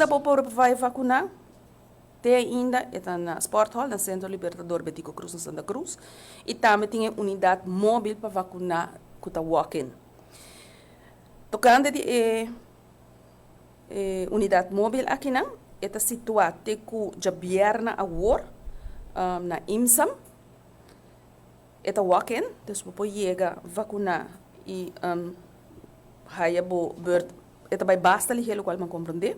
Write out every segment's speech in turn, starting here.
Kaminda bo por bai vakuná? Te ainda e ta na Sporthall na Centro Libertador Betico Croes na Santa Cruz y tambe tin e unidad mobil pa vacuna cu ta walk-in. Tocante di e e unidad mobil akinan, e ta situa te cu djabierna awor na IMSAM. E ta walk-in, dus bo por yega vacuna y haya bo beurt. E ta bai basta lihe locual mi a comprende.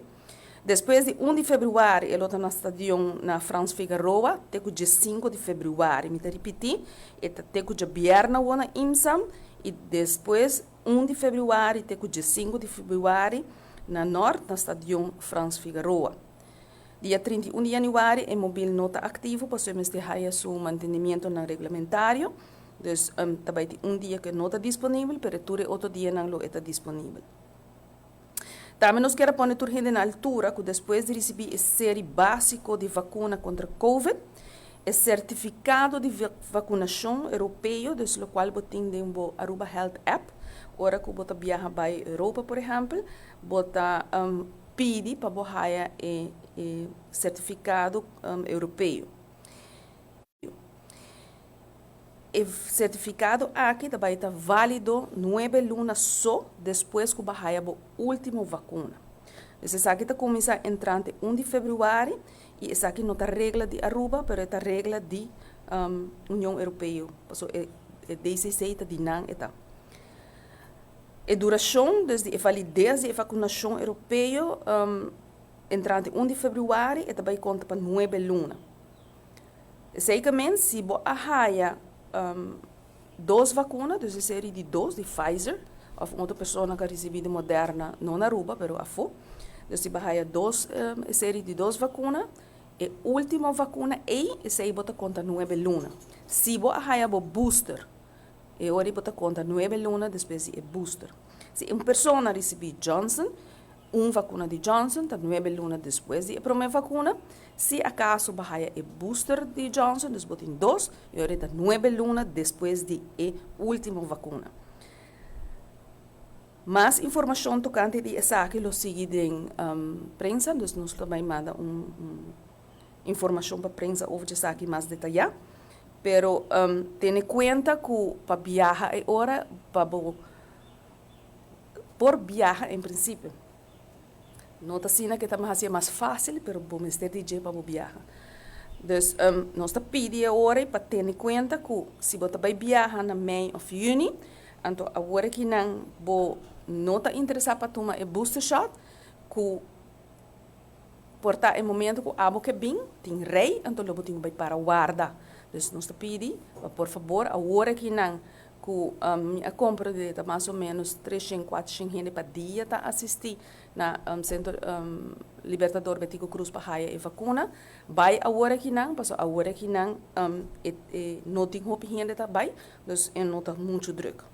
Despues di un di februari e lo ta na stadion na Frans Figaroa te cu 15 di februari. Mi ta ripiti, e ta te cu djabierna awor na IMSAM y despues 1 di februari te cu 15 di februari na Noord na stadion Frans Figaroa. Dia 31 di januari e mobil no ta activo pasobra e mester haya su mantenimientonan reglamentario. Dus ta bai tin un dia cu e no ta disponibel, pero tur e otro dianan lo e ta disponibel. Tambe nos kier a pone tur hende na altura cu despues di ricibi e serie basico di vacuna contra Covid, e certificado di vacunacion europeo, dus locual bo tin den bo Aruba Health App, ora cu bo ta biaha bay Europa por ehempel, bo ta pidi pa bo haya e certificado europeo. E certificado aki ta bay ta valido 9 luna so despues cu bo haya bo ultimo vacuna. Dus esaki ta cuminsa entrante 1 di februari y esaki no ta regla di Aruba, pero e ta regla di Union Europeo. Paso e DCC ta di nan e ta. E duracion, dus di e validez di e vacunacion europeo, entrante 1 di februari, e ta bay conta pa 9 luna. Zekermente, si bo a haya dos vacuna, dus e serie di dos, di Pfizer, of otro persona cu a ricibi di Moderna, no na Aruba, pero afo. Dus si bo haya dos, serie di dos vacuna, e ultimo vacuna ei, esey bo ta conta 9 luna. Si bo a haya bo booster, e ora bo ta conta 9 luna despues di e booster. Si un persona ricibi Johnson, un vacuna di Johnson, ta 9 luna despues di e prome vacuna. Si acaso bo haya e booster di Johnson, dus bo tin dos, e ora ta 9 luna despues di e ultimo vacuna. Mas informacion tocante di esaki lo sigui den prensa, dus nos lo bay manda un informacion pa prensa over esaki mas detaya. Pero tene cuenta cu pa biaha e ora, pa bo por biaha en principio. No ta asina cu ta mas facil, pero bo mester di dje pa bo biaha. Dus nos ta pidi e ora pa tene cuenta cu si bo ta bay biaha na mei of juni, anto awor cu nan bo no ta interesa pa tuma e booster shot, cu por ta e momento cu abo ke bin, tin rij, anto lo bo tin bay para warda. Dus nos ta pidi, pa por fabor, awor cu nan cu mi a compra ta mas o menos 300, 400 hende pa dia ta asisti na Centro Libertador Betico Croes pa haya e vacuna. Bay awor cu nan, paso awor cu nan no tin hopi hende ta bay, dus e no ta mucho druk.